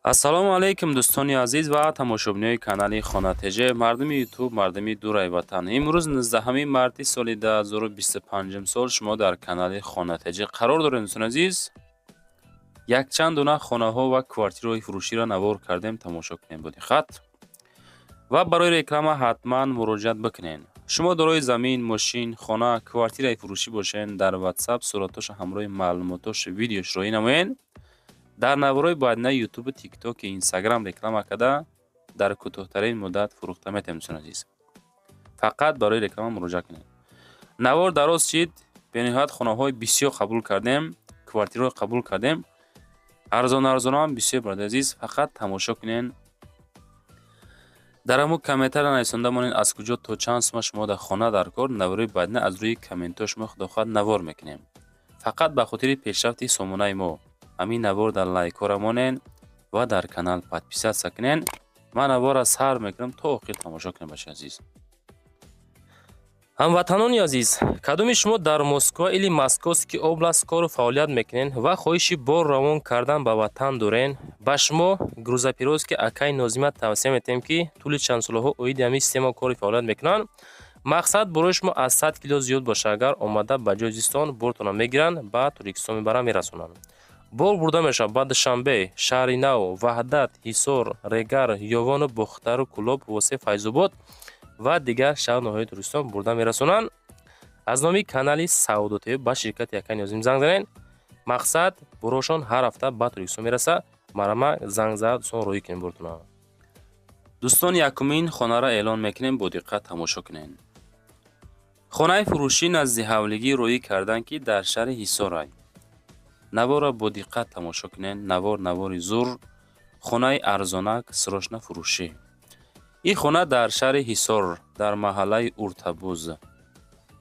Ассалому алайкум, дӯстони азиз ва тамошобинои канали Хона ТЖ, мардуми Ютуб, мардуми дураи ватан. Имрӯз 19 марти соли 2025 сол шумо дар канали Хона ТЖ қарор доред, дӯстони азиз. Якчанд дона хонаҳо ва квартираҳои фурӯширо навор кардем, тамошо кунем бо диққат. Ва барои реклама ҳатман муроҷиат бикунед. Шумо дорои замин, мошин, хона, квартираи фурӯшӣ бошед, дар WhatsApp суратоша ҳамроҳи маълумотош видеош роҳӣ намоед. Дар наворои баъдина Ютубу, Тиктоки, Инстаграм реклама карда, дар кӯтоҳтарин муддат фурӯхта метавонем, дӯстони азиз. Фақат барои реклама муроҷиат кунед. Навор дароз шид, бениҳоят хонаҳои бисёр қабул кардем, квартираҳо қабул кардем. Арзон арзонам бисёр, бародари азиз, фақат тамошо кунед. Дар ҳамун комментария нависонда монед, аз куҷо то чанд сума шумо дар хона дар кор. Наворои баъдина аз рӯи комментҳо шумо худохоҳад навор мекунем. Фақат ба хотири пешрафти сомонаи мо ҳамин навор дар лайкҳоро монед ва дар канал подписаться кунед. Ман наворро сар мекунам, то охир тамошо кунед, бачаи азиз. Ҳамватанони азиз, кадоми шумо дар Москва или Московский область кору фаъолият мекунед ва хоҳиши бор равон кардан ба ватан дорен, ба шумо грузоперевозки акаи Нозима тавсия метиҳем, ки тӯли чанд солаҳо оиди ҳамин система кори фаъолият мекунанд. Мақсад борои шумо аз 100 кило зиёд боша, агар омада ба ҷои зистон бортонро мегиранд, ба Тоҷикистон мебаранд, мерасонанд. Бор бурда мешавад ба Душанбе, Шаҳри Нав, Ваҳдат, Ҳисор, Регар, Ёвону Бохтару Кӯлоб, Восе, Файзобод ва дигар шаҳру ноҳияҳои Тоҷикистон бурда мерасонанд. Аз номи канали Савдо ТВ ба ширкати акаи Нозим занг занед. Мақсад борошон ҳар ҳафта ба Тоҷикистон мераса. Марама занг зада, дӯстон, роҳӣ кунем бортона. Дӯстон, якумин хонаро эълон мекунем, бо диққат тамошо кунед. Хонаи фурӯшӣ назди ҳавлигӣ роҳӣ карданд, ки дар шаҳри Ҳисорай. Наворро бо диққат тамошо кунед. Навор навори зур, хонаи арзонак, срочно фурӯшӣ. Ин хона дар шаҳри Ҳисор, дар маҳаллаи Уртабуз,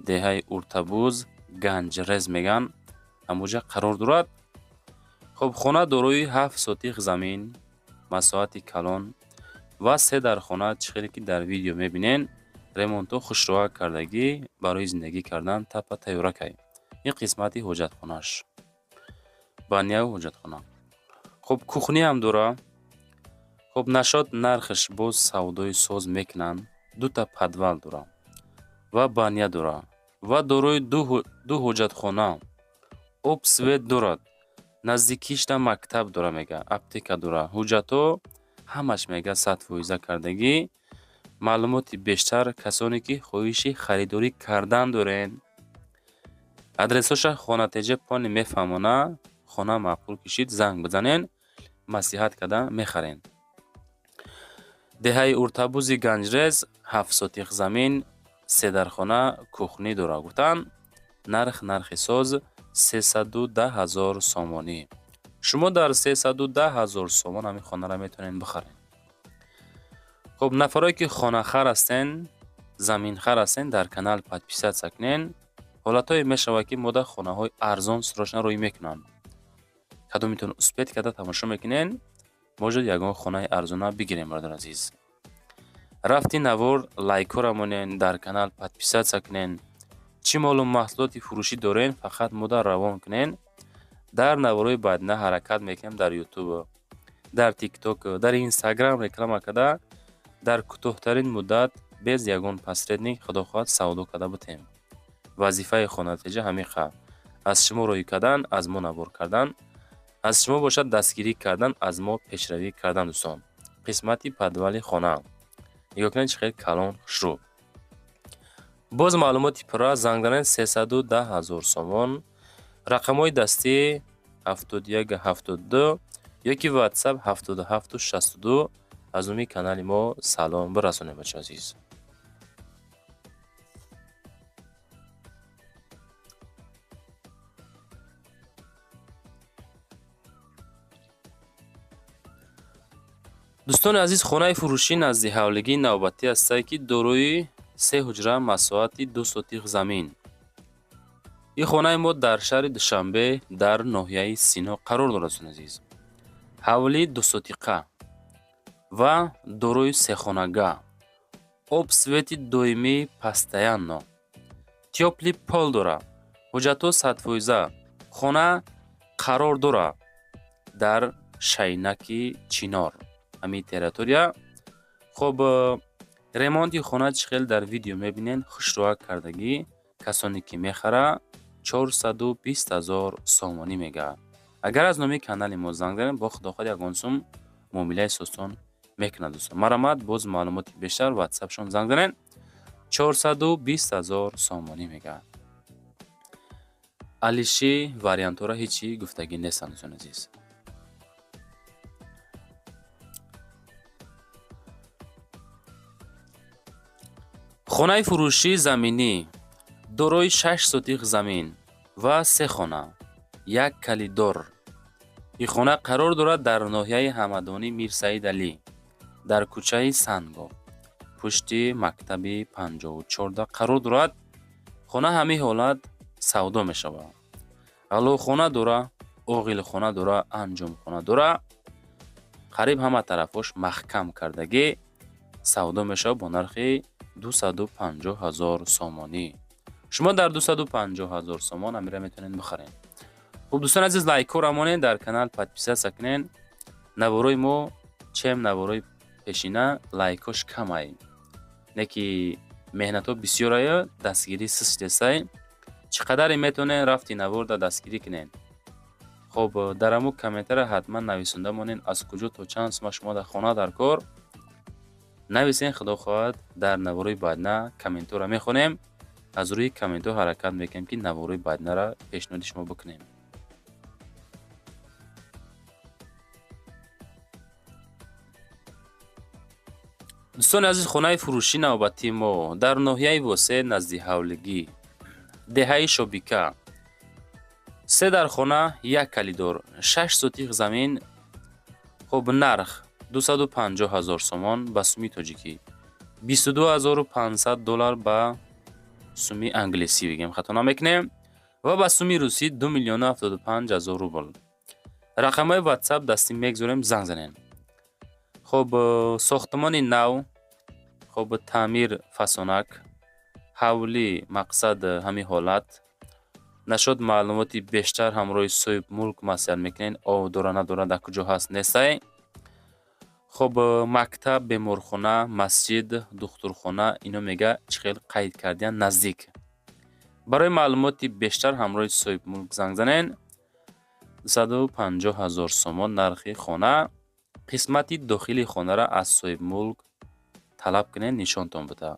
деҳаи Уртабуз, Ганҷрез мегӯянд, ҳамонҷа қарор дорад. Хуб, хона дорои 7 сотих замин, масоҳати калон ва се дархона, чӣ хеле ки дар видео мебинед, ремонтҳо хушроҳа кардагӣ, барои зиндагӣ кардан тапа тайёракай. Ин қисмати ҳоҷатхонааш, баняю ҳоҷатхона. Хуб, кухняам дора. Хуб, нашод нархаш боз савдои соз мекунанд. Дута подвал дора ва баня дора ва дорои ду ҳоҷатхона, об, свет дорад. Наздикишда мактаб дора, мега, аптека дора. Ҳуҷҷатҳо ҳамаш, мега, 100% кардагӣ. Маълумоти бештар, касоне ки хоҳиши харидорӣ кардан дорен, адресҳоша Хона ТЖ пони мефаҳмона. Хона маъқул кишид, занг бизанен, маслиҳат карда мехарен. Деҳаи Уртабузи Ганҷрез, 7 сотих замин, седархона, кухня дора, гуфтанд. Нарх нархи соз, 310 000 сомонӣ. Шумо дар 310 000 сомон ҳамин хонаро метавонед бихаред. Хуб, нафарое ки хонахар ҳастен, заминхар ҳастен, дар канал подписаться кунен. Ҳолатҳое мешавад, ки мо дар хонаҳои арзон срочно роҳӣ мекунанд. Кадомитон успеть карда тамошо мекунен, может, ягон хонаи арзона бигирем, бародари азиз. Рафти навор лайкҳоро монен, дар канал подписаться кунен. Чӣ молу маҳсулоти фурӯшӣ дорен, фақат мода равон кунен. Дар наворҳои баъдина ҳаракат мекунем, дар Ютуб, дар Тикток, дар Инстаграм реклама карда, дар кӯтоҳтарин муддат без ягон посредник, худо хоҳад, савдо карда бутем. Вазифаи Хона ТЖ ҳамин қа: аз шумо роҳӣ кардан, аз мо навор кардан, аз шумо бошад дастгирӣ кардан, аз мо пешравӣ кардан. Дӯстон, қисмати подвали хона нигоҳ кунед, чӣ хел калон, хушрӯ. Боз маълумоти пурра занг занед: 310 000 сомон. Рақамҳои дастӣ 71 72 ёки WhatsApp 77 62. Аз номи канали мо салом бирасонем, бачаи азиз. Дӯстони азиз, хонаи фурӯшӣ назди ҳавлигии навбатӣ ҳастае, ки дорои се ҳуҷра, масоҳати 2 сотих замин. Ин хонаи мо дар шаҳри Душанбе, дар ноҳияи Сино қарор дорад, дӯстони азиз. Ҳавлии дусотиқа ва дорои сехонага, об, свети доимӣ, постоянно, тёплый пол дорад, ҳуҷҷатҳо 100%. Хона қарор дорад дар Шайнаки Чинор. Ҳамин территория. Хоб, ремонти хона чӣ хел дар видео мебинен, хушроа кардагӣ. Касоне ки мехара, 420 000 сомонӣ мега. Агар аз номи канали мо занг занед, бо худо хоҳад ягон сум муомилаи сосон мекунад, дӯстон. Марамат, боз маълумоти бештар ватсапшон занг занед. 420 000 сомонӣ мега. Алиши вариантҳоро ҳечи гуфтагӣ нестанд, дӯстони азиз. Хонаи фурӯшӣ заминӣ дорои 6 сотих замин ва 3 хона, як калидор. Ин хона қарор дорад дар ноҳияи Ҳамадонӣ Мирсаид Алӣ, дар кӯчаи Санго, пушти мактаби 54 қарор дорад. Хона ҳамин ҳолат савдо мешавад. Ғаллохона дора, оғилхона дора, анҷомхона дора. Қариб ҳама тарафҳош маҳкам кардагӣ савдо мешавад бо нархи 250 000 сомонӣ. Шумо дар 250 000 сомон амира метавонед бихаред. Хуб, дӯстони азиз, лайкҳоро монед, дар канал подписаться кунед. Наворои мо чем наворои пешина лайкҳош камай. Не ки меҳнатҳо бисёрая, дастгирӣ сист нестай. Чӣ қадаре метавонед рафти наворда дастгирӣ кунед. Хоб, дар ҳамун комментария ҳатман нависонда монед, аз куҷо то чанд сума шумо дар хона дар кор. Нависен, худо хоҳад дар наворои баъдна комментҳоро мехонем. Аз рӯи комментҳо ҳаракат мекунем, ки наворои баъднаро пешниҳоди шумо бикунем. Дӯстони азиз, хонаи фурӯшӣ навбатии мо дар ноҳияи Восе назди ҳавлигӣ, деҳаи Шобика. 3 дар хона, 1 калидор, 6 сотих замин. Хоб, нарх 250 000 сомон ба суми тоҷикӣ, 22500 доллар ба суми англисӣ бигем, хато намекунем, ва ба суми русӣ 2 075 000 рубл. Рақамҳои WhatsApp дастӣ мегузорем, занг занед. Хоб, сохтмони нав, хоб, таъмир фасонак, ҳавлӣ мақсад ҳамин ҳолат. Нашод маълумоти бештар ҳамроҳи соҳибмулк маслиҳат мекунед, ов дора надора, дар куҷо ҳаст нестай. Хоб, мактаб, беморхона, масҷид, духтурхона ино мега чӣ хел қайд кардиян наздик. Барои маълумоти бештар ҳамроҳи соҳибмулк занг занед. 250 000 сомон нархи хона. Қисмати дохили хонаро аз соҳибмулк талаб кунед, нишонтон буда.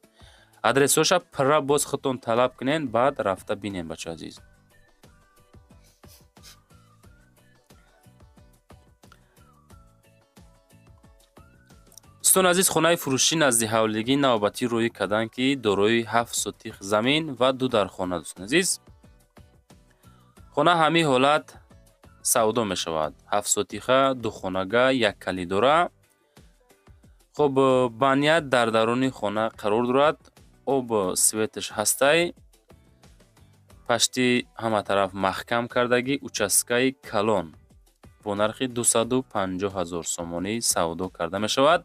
Адресҳоша пурра боз худтон талаб кунед, баъд рафта бинед, бачаҳои азиз. Дӯстони азиз, хонаи фурӯшӣ назди ҳавлигӣ навбатӣ рӯй карданд, ки дорои 7 сотих замин ва 2 дархона, дӯстони азиз. Хона ҳамин ҳолат савдо мешавад. 7 сотиха, 2 хонага, 1 калидора. Хоб, баня дар даруни хона қарор дорад. Об светаш ҳастай. Пашти ҳама тараф маҳкам кардагӣ, участкаи калон бо нархи 250 000 сомонӣ савдо карда мешавад.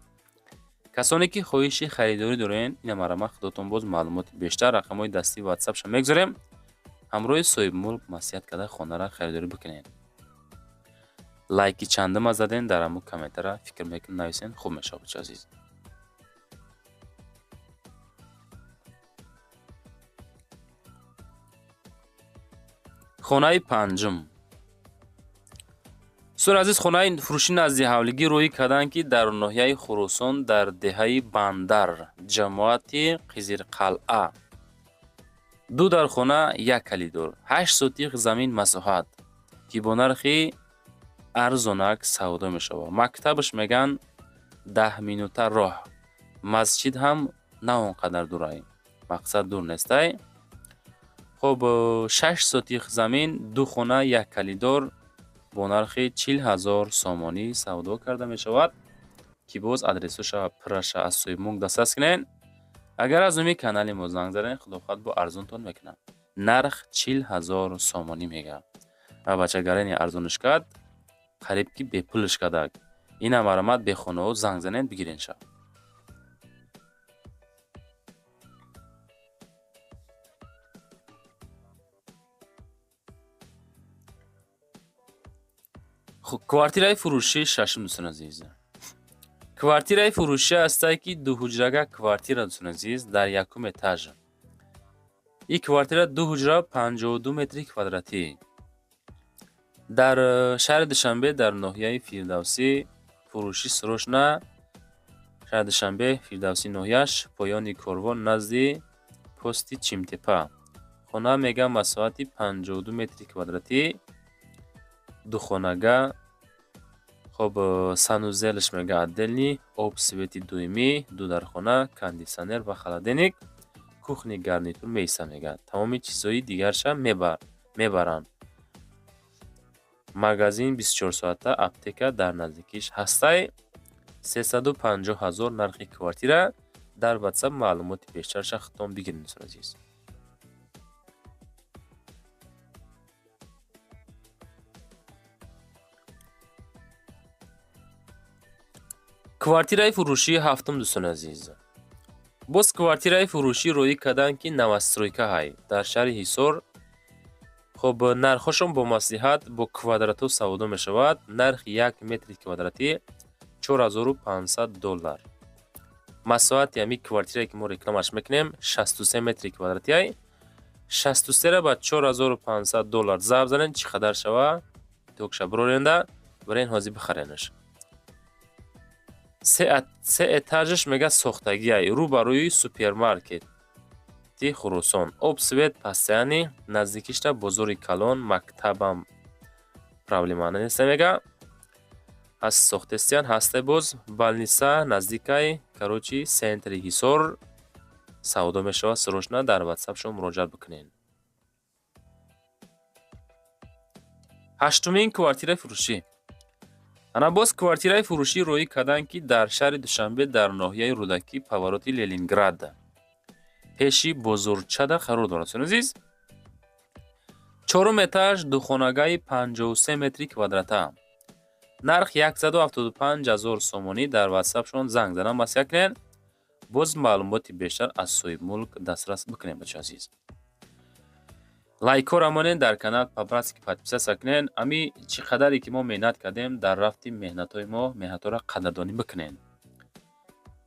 Касоне ки хоҳиши харидорӣ дорен, ина марама худотон боз маълумоти бештар рақамҳои дастии WhatsApp-ша мегузорем. Ҳамроҳи соҳибмулк маслиҳат карда хонаро харидорӣ бикунед. Лайки чандума заден, дар ҳамун комментария фикр мекунед, нависен, хуб мешавад, бачаи азиз. Хонаи панҷум. Дӯстони азиз, хонаи фурӯшӣ назди ҳавлигӣ рӯй карданд, ки дар ноҳияи Хуросон дар деҳаи Бандар, ҷамоати Қизирқалъа. 2 дар хона, 1 калидор, 8 сотих замин масоҳат, ки бо нархи арзонак савдо мешавад. Мактабаш меган 10 минута роҳ. Масҷид ҳам на он қадар дурай. Мақсад дур нестай. Хоб, 6 сотих замин, 2 хона, 1 калидор бо нархи 40 000 сомонӣ савдо карда мешавад, ки боз адресҳоша пурраша аз соҳибмулк дастрас кунед. Агар аз номи канали мо занг занед, худо хоҳад бо арзонтон мекунад. Нарх 40 000 сомонӣ мега. Ва бачагарени арзониш кард, қариб ки бепулш кардак. Ина марамат бехонаҳо занг занед, бигирен ша. Квартираи фурӯшии шашум, дӯстони азиз. Квартираи фурӯшӣ ҳастае, ки дуҳуҷрага квартира, дӯстони азиз, дар якум этаж. Ин квартира ду ҳуҷра, 52 метри квадратӣ. Дар шаҳри Душанбе, дар ноҳияи Фирдавсӣ фурӯшӣ срочно. Шаҳри Душанбе, Фирдавсӣ ноҳияш, поёни корвон, назди пости Чимтепа. Хона мегӯям масоҳати 52 метри квадратӣ, духонага. Хоб, санузел ш мега отдельный, об, свет и доимӣ, ду дархона, кондитсионер ва холодильник, кухонный гарнитур меиста мега. Тамоми чизҳои дигарша мебаранд. Магазин 24-соата, аптека дар наздикиш ҳастай. 350 000 нархи квартира. Дар Ватсап маълумоти бештарша худтон бигиред, дӯстони азиз. Квартираи фурӯшии ҳафтум, дӯстони азиз. Боз квартираи фурӯшӣ роӣ карданд, ки новостройка ҳай дар шаҳри Ҳисор. Хоб, нархҳошон бо маслиҳат, бо квадратҳо савдо мешавад. Нархи 1 метри квадратӣ 4500 доллар. Масоҳати ҳамин квартирае, ки мо рекламаш мекунем, 63 метри квадратиай. 63-ра ба 4500 доллар зарб занед, чӣ қадар шава? Токша бироренда барен ҳозир бихаренаш. Се этаж аш мега сохтагиай, рӯ ба рӯи супермаркети Хуросон. Об, свет постоянный, наздикишта бозори калон, мактабам проблема неста мега. Ҳаст, сохтестиян, ҳасте, боз больница наздикай. Короче, центр и Ҳисор савдо мешавад срочно, дар Ватсап шумо муроҷиат бикунед. Ҳаштумин квартираи фурӯшӣ. Ана боз квартираи фурӯшӣ роӣ карданд, ки дар шаҳри Душанбе, дар ноҳияи Рӯдакӣ, поворот и Ленинград, пеши бозорчада қарор дорад, дӯстони азиз. Чорум этаж, духонагаи 53 метри квадрата. Нарх 175 000 сомонӣ. Дар Ватсапшон занг занам, маслиҳат кунед. Боз маълумоти бештар аз соҳибмулк дастрас бикунед, бачаи азиз. Лайкҳоро монед, дар канал по-братски подписаться кунед. Ами чӣ қадаре ки мо меҳнат кардем, дар рафти меҳнатҳои мо меҳнатҳоро қадрдонӣ бикунед.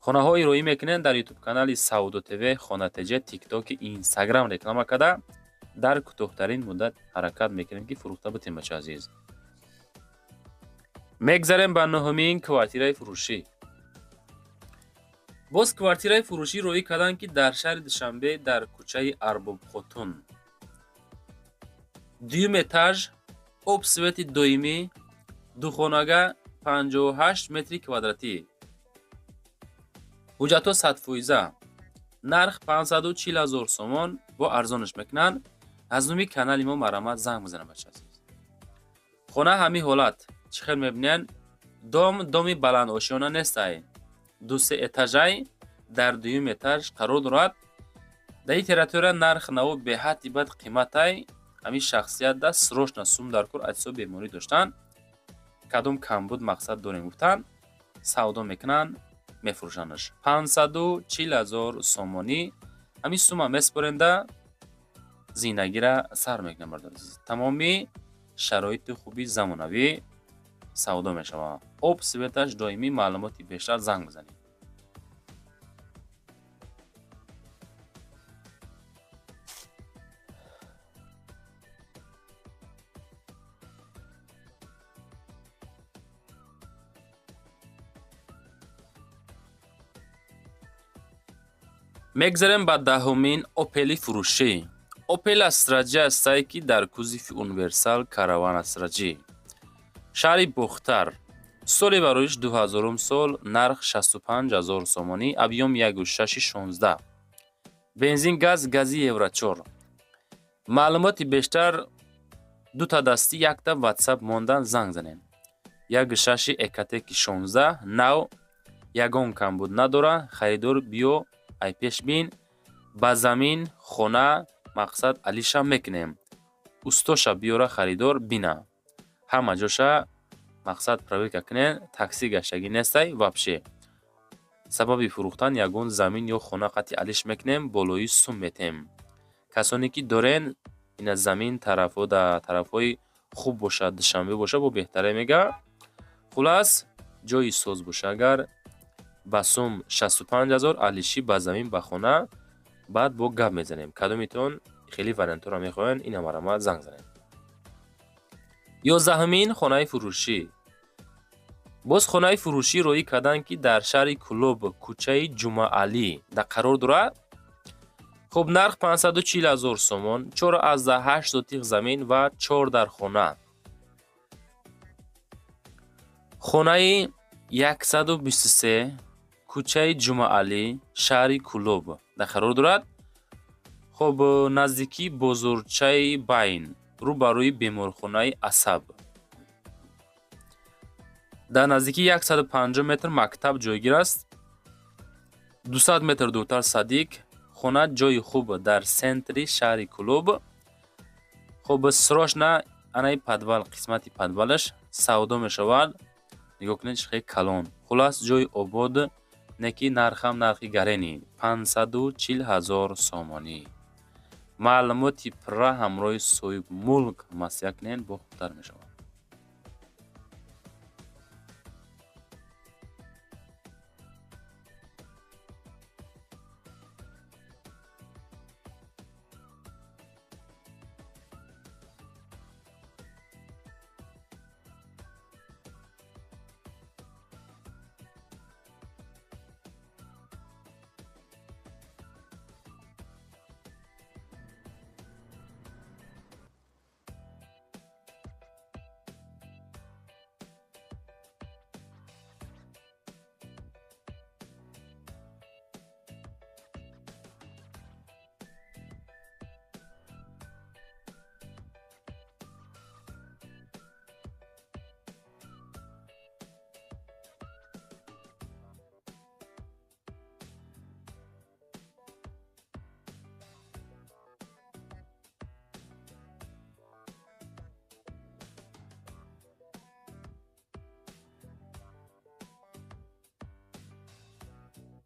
Хонаҳои роӣ мекунед дар Ютуб канали Савдо ТВ, Хона ТЖ, Тиктоки, Инстаграм реклама карда, дар кӯтоҳтарин муддат ҳаракат мекунем, ки фурӯхта битем, бачаи азиз. Мегзарем ба нуҳумин квартираи фурӯшӣ. Боз квартираи фурӯшӣ роӣ карданд, ки дар шаҳри Душанбе, дар кӯчаи Арбобхотун, дуюм этаж, об, свет и доимӣ, духонага, 58 метри квадратӣ. Ҳуҷҷатҳо 100%. Нарх 540 000 сомон, бо арзонаш мекунанд. Аз номи канали мо марҳамат занг бизанед, бачаи азиз. Хона ҳамин ҳолат, чӣ хел мебинед, дом доми баландошёна нестай, ду-се этаж ай, дар дуюм этаж қарор дорад. Дар ин территория нарх наво беҳадди бад қиматай. Ҳамин шахсият да срочно сум дар кор, аз ҳисоби беморӣ доштан, кадом камбуд мақсад дорем гуфтан, савдо мекунанд, мефурӯшандаш. 540 000 сомонӣ. Ҳамин сума месупоренда, зиндагира сар мекунанд, бародари азиз. Тамоми шароити хуби замонавӣ савдо мешавад. Об, свет аш доимӣ. Маълумоти бештар занг бизанед. Мегзарем ба даҳумин Опели фурӯшӣ. Опел Астра Ҷи ҳастае, ки дар кузови универсал Караван Астра Ҷи, шаҳри Бохтар, соли бароиш 2000 сол, нарх 65 000 сомонӣ, объём 1,6 16, бензин, газ, гази евро 4. Маълумоти бештар дута дастӣ, якта Ватсап мондан, занг занем. 1,6 Экотеки 16 нав, ягон камбуд надора. Харидор биё, ай пеш бин, ба замин хона мақсад алиша мекунем. Устоша биёра, харидор бина, ҳама ҷоша мақсад проверка кунен. Такси гаштагӣ нестай вообще. Сабаби фурӯхтан ягон замин ё хона қати алиш мекунем, болои сум метем. Касоне ки дорен ина замин тарафҳо, дар тарафҳои Хуб бошад, Душанбе боша, бо беҳтаре мега. Хулас, ҷои соз боша, агар ба сум 65 ҳазор алиши ба замин, ба хона, баъд бо гап мезанем. Кадомитон хеле вариантҳоро мехоҳанд, ин ҳамарама занг занед. 11-умин хонаи фурӯшӣ. Боз хонаи фурӯшӣ роӣ карданд, ки дар шаҳри Кӯлоб, кӯчаи Ҷумъаалӣ дар қарор дорад. Хуб, нарх 540 ҳазор сомон, 4,8 сотих замин ва чор дар хона. Хонаи 123, кӯчаи Ҷумъаалӣ, шаҳри Кӯлоб дар қарор дорад. Хуб, наздикии бозорчаи Байн, рӯ ба рӯи беморхонаи асаб. Дар наздикии 150 метр мактаб ҷойгир аст. 200 метр дуртар садик. Хона ҷои хуб дар центри шаҳри Кӯлоб. Хуб, срочно анаи подвал, қисмати подвалаш савдо мешавад. Нигоҳ кунед, чӣ хеле калон. Хулас, ҷои обод, не ки нархам нархи гарени, 540 ҳазор сомонӣ. Маълумоти пурра ҳамроҳи соҳибмулк маслиҳат кунед, бо хубтар мешавад.